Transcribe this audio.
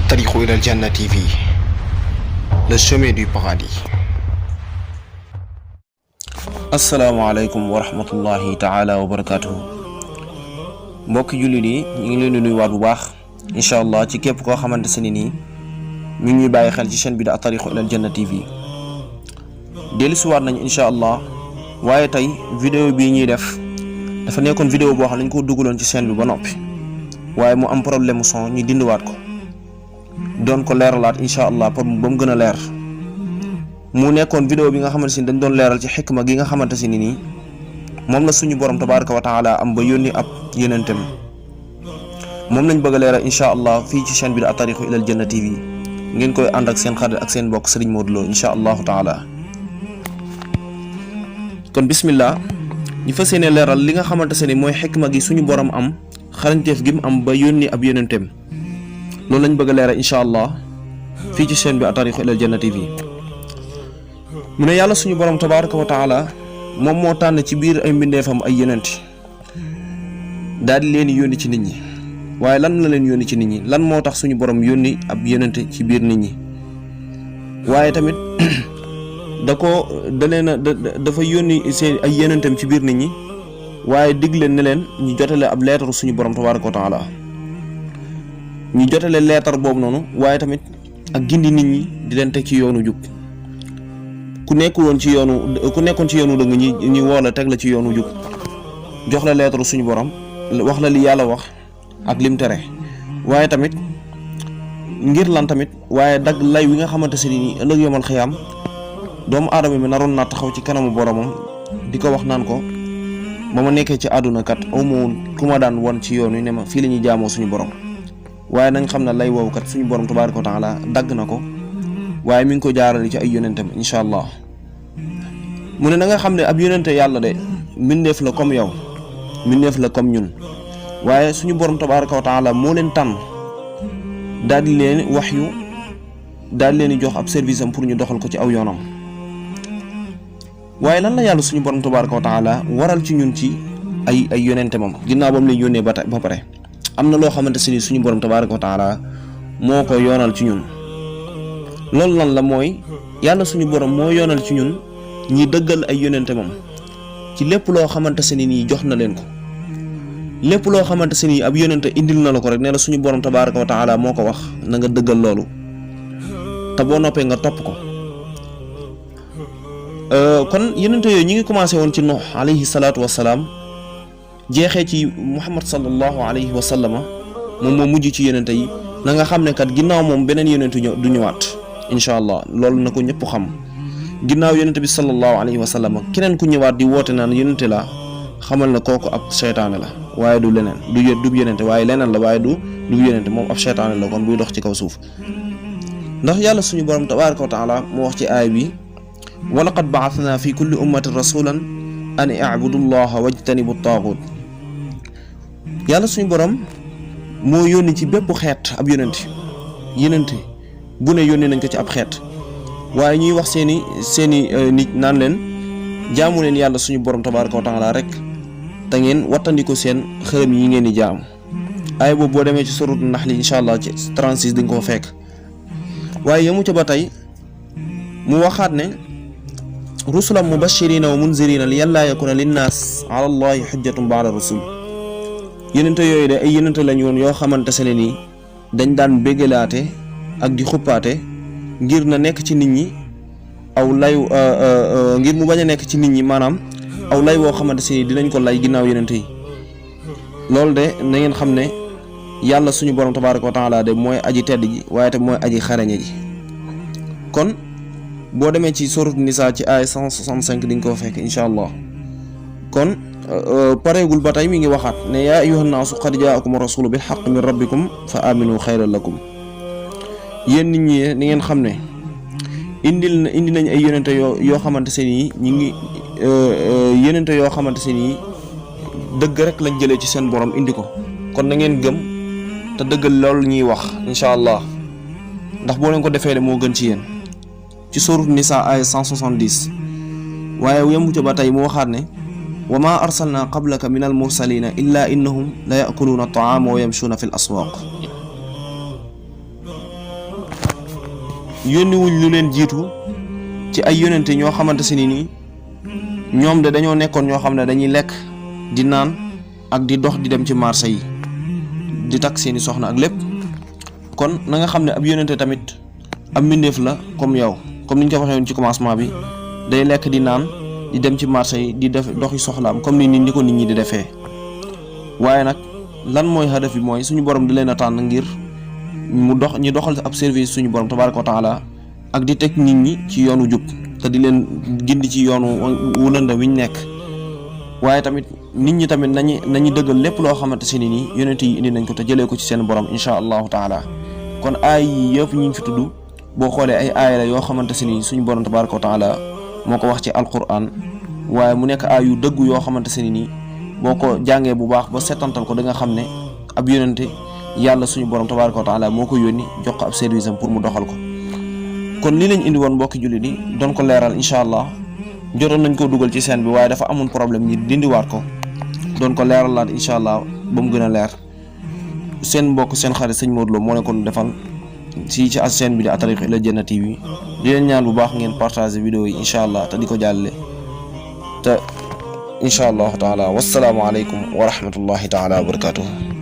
الطريق إلى الجنة TV, le chemin du paradis. asalaamaaleykum wa rahmatullahi taala wa barakatuhu. mbokki jullit yi ñu ngi leen di nuyuwaat bu baax incha allah ci képp koo xamante se ni nii mi ngi ñuy bàyyi xel ci chaîne bi di at-tariqu ilal janna TV. dellusiwaat nañ incha allah waaye tey vidéo bii ñuy def dafa nekkoon vidéo boo xam ne dañ ko dugaloon ci chaîne bi ba noppi waaye mu am problème mu son ñu dindiwaat ko doon ko leeralaat incha allah pour ba mu gën a leer. mu nekkoon vidéo bi nga xamante ni dañ doon leeral ci xikma gi nga xamante si ni nii moom la suñu borom tabaraka wa taala am ba yónni ab yonentam moom lañ bëgg a leeral incha allah fii ci chaîne bi di at-tariqu ilal janna TV ngeen koy ànd ak seen xarit ak seen mbokk Serigne Modou Lo incha allahu taala. kon bismillah ñu fas yéene leeral li nga xamante se ni mooy xikma gi suñu borom am xarañteef gi mu am ba yónni ab yonentam loolu lañ bëgg a leeral incha allah fii ci chaîne bi at-tariqu ilal janna TV. mu ne yàlla suñu borom tabaraka wa taala moom moo tànn ci biir ay mbindeefam ay yonent daal di leen yónni ci nit ñi waaye lan la leen yónni ci nit ñi lan moo tax suñu borom yónni ab yonent ci biir nit ñi waaye tamit dafa yónni seen ay yonentam ci biir nit ñi waaye dig leen ne leen ñu jotale ab leetaru suñu borom tabaraka wa taala ñu jotale leetar boobu noonu waaye tamit ak gindi nit ñi di leen teg ci yoonu jub. ku nekkoon ci yoonu dëgg ñi woo la teg la ci yoonu jub jox la leetaru suñu borom wax la li yàlla wax ak lim tere waaye tamit ngir lan tamit waaye dagg lay wi nga xamante si ni ëllëg yomal xiyaam doomu aadama bi naroon naa taxaw ci kanamu boromam di ko wax naan ko ba ma nekkee ci àdduna kat amu ku ma daan won ci yoon wi ne ma fii la ñuy jaamoo suñu borom waaye nañ xam ne lay woowu kat suñu borom tabaaraka wa taala dagg na ko. waaye mi ngi ko jaarale ci ay yonentam incha allah mu ne na nga xam ne ab yonente yàlla de mbindeef la comme yow mbindeef la comme ñun waaye suñu borom tabaraka wa taala moo leen tànn daal di leen wax yu daal di leen di jox ab service am pour ñu doxal ko ci aw yoonam waaye lan la yàlla suñu borom tabaraka wa taala waral ci ñun ci ay yonente moom ginnaaw ba mu leen yónnee ba pare am na loo xamante si ni suñu borom tabaraka wa taala moo ko yoonal ci ñun. loolu lan la mooy yàlla suñu borom moo yoonal ci ñun ñi dëggal ay yonente moom ci lépp loo xamante se ni nii jox na leen ko lépp loo xamante se ni ab yonente indil na la ko rek ne la suñu borom tabaraka wa taala moo ko wax na nga dëggal loolu te boo noppee nga topp ko. kon yonente yooyu ñi ngi commencé woon ci Nuh alayhi salaatu wassalaam jeexee ci Muhammad sallallahu alayhi wa sallama moom moo mujj ci yonente yi na nga xam ne kat ginnaaw moom beneen yonente du ñëwaat. incha allah loolu na ko ñëpp xam ginnaaw yonente bi sallallahu alayhi wa sallam keneen ku ñëwaat di woote naan yonente la xamal na kooku ab seytaane la waaye du leneen du yonente waaye leneen la waaye du yonente moom ab seytaane la kon buy dox ci kaw suuf ndax yàlla suñu borom tabaraka wa taala moo wax ci aay bi wa laqad ba'athna fi kulli ummatin rasulan an i'budu llaha wajtanibu taagut yàlla suñu borom moo yónni ci bépp xeet ab yonente bu ne yónnee nañ ko ci ab xeet waaye ñuy wax seeni nit naan leen jaamu leen yàlla suñu borom tabaraka wa taala rek te ngeen wattandiko seen xërëm yi ngeen di jaamu ay boobu boo demee ci suratu Nahl incha allah ci 36 dañ koo fekk waaye yemu ca ba tey mu waxaat ne rusulan mubashirina wa munzirina li yàllaa yakuna linnaas ala allahi xujjatun ba'da rusul yenente yooyu de ay yenente lañ woon yoo xamante se ne nii dañ daan béggalaate ak di xuppaate ngir na nekk ci nit ñi aw lay ngir mu bañ a nekk ci nit ñi maanaam aw lay woo xamante si dinañ ko lay ginnaaw yonente yi loolu de na ngeen xam ne yàlla suñu borom tabaraka wa taala de mooy aji tedd ji waaye te mooy aji xarañe ji. kon boo demee ci sourate Nisa ci ay 165 di nga ko fekk incha allah kon pareegul ba tey mi ngi waxaat ne yaa ayyuhan naasu qad jaakum rasulu bil haqqi min rabbikum fa aminu xayran lakum yéen nit ñi ni ngeen xam ne indi nañ ay yonente yoo xamante se nii ñi ngi yonente yoo xamante se nii dëgg rek lañ jëlee ci seen borom indi ko kon na ngeen gëm te dëggal loolu ñuy wax incha allah ndax boo leen ko defee de moo gën ci yéen ci sourate Nisa ay 170 waaye yemu ca ba tey mu waxaat ne wa ma arsalna qablaka min al mursalina illa innahum la yakuluuna taama wa yamshuuna fi l aswaq yónni wuñ lu leen jiitu ci ay yonente ñoo xamante si ni ñoom de dañoo nekkoon ñoo xam ne dañuy lekk di naan ak di dox di dem ci marché yi di takk seeni soxna ak lépp. kon na nga xam ne ab yonente tamit ab mbindeef la comme yow, comme niñ ko waxee woon ci commencement bi, day lekk di naan di dem ci marché yi di def doxi soxlaam comme ni ko nit ñi di defee. waaye nag lan mooy hadaf bi mooy suñu borom di leen a tànn ngir ñu doxal ab service suñu borom tabaaraka wa taala ak di teg nit ñi ci yoonu jub te di leen gindi ci yoonu wu lëndëm wi ñu nekk. waaye tamit nit ñi tamit nañu dëggal lépp loo xamante si ni yonent yi indi nañ ko te jëlee ko ci seen borom insha allahu taala. kon aay yi yëpp ñu fi tudd boo xoolee ay aaya la yoo xamante si ni suñu borom tabaaraka wa taala moo ko wax ci alquran, waaye mu nekk aay yu dëggu yoo xamante si ni boo ko jàngee bu baax ba setantal ko da nga xam ne ab yonente yàlla suñu borom tabaaraka wa taala moo ko yónni jox ko ab service am pour mu doxal ko. kon lii lañ indi woon mbokki jullit yi doon ko leeral incha allah. jotoon nañ koo dugal ci scène bi waaye dafa amoon problème ñi dindiwaat ko doon ko leeralaat incha allah ba mu gën a leer. seen mbokk seen xarit sëñ Modou Lo moo nekkoon defal ci scène bi di At-Tariq ila Janna TV. di leen ñaan bu baax ngeen partager vidéo yi incha allah te di ko jàllale te incha allahu taala wassalaamu aleykum wa rahmatullahi taala wa barakatuh.